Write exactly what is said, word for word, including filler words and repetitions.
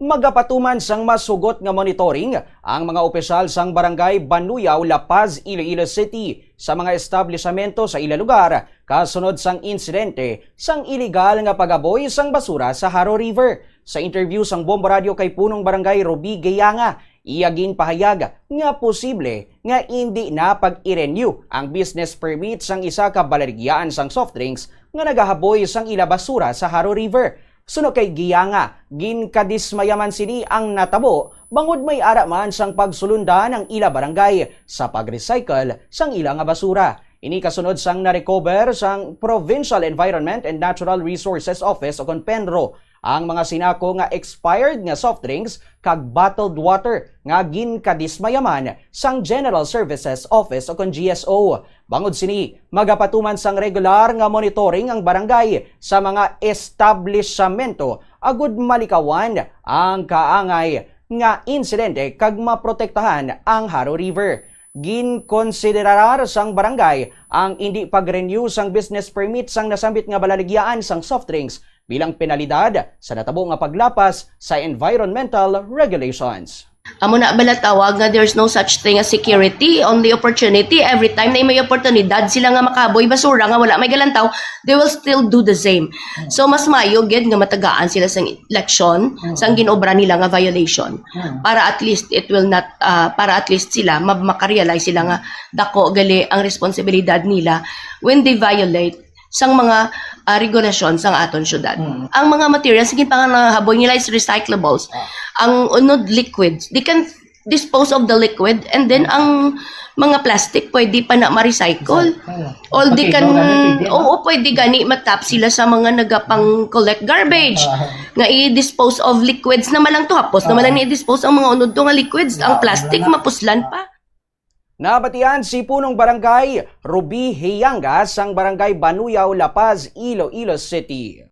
Magapatuman sang mas hugot nga monitoring ang mga opisyal sang Barangay Banuyaw, La Paz, Iloilo City sa mga establisamento sa ila lugar kasunod sang insidente sang iligal nga pag-aboy sang basura sa Jaro River. Sa interview sang Bombo Radio kay Punong Barangay Ruby Gayanga, iya ginpahayag nga posible nga indi na pag-i-renew ang business permit sang isa ka balaligyaan sang soft drinks nga nagahaboy sang ila basura sa Jaro River. Suno kay Giyanga, ginkadismaya man sini ang natabo bangod may ara man sang pagsulondan ang ila barangay sa pag-recycle sang ila nga basura. Ini kasunod sang na-recover sang Provincial Environment and Natural Resources Office o kon PENRO ang mga sinako nga expired nga soft drinks kag bottled water nga ginkadismaya man sang General Services Office o kon G S O. Bangod sini, magapatuman sang regular nga monitoring ang barangay sa mga establisamento agud malikawan ang kaangay nga insidente kag maprotektahan ang Jaro River. Ginkonsiderar sang barangay ang indi pag-renew sang business permit sang nasambit nga balaligyaan sang soft drinks bilang penalidad sa natabo nga paglapas sa environmental regulations. Amo na bala tawag nga there's no such thing as security, only opportunity. Every time na may oportunidad sila nga makaboy basura nga wala may galantaw, they will still do the same. So mas mayo gid nga matagaan sila sang leksyon sang ginobra nila nga violation, para at least it will not, ah, para at least sila ma- makarealize sila nga dako gali ang responsibilidad nila when they violate sang mga, ah, regulasyon sang aton syudad. Ang mga materials nga ginpangahaboy nila is recyclables. Ang unod, liquids, they can dispose of the liquid, and then ang mga plastic pwede pa na ma-recycle. Or they can, oo, pwede gani matap sila sa mga nagapang-collect garbage nga i-dispose of liquids na malang to, hapos na malang i-dispose ang mga unod to nga liquids. Ang plastic, mapuslan pa. Nabatian si Punong Barangay Ruby Hiyangas sang Barangay Banuyaw, La Paz, Iloilo City.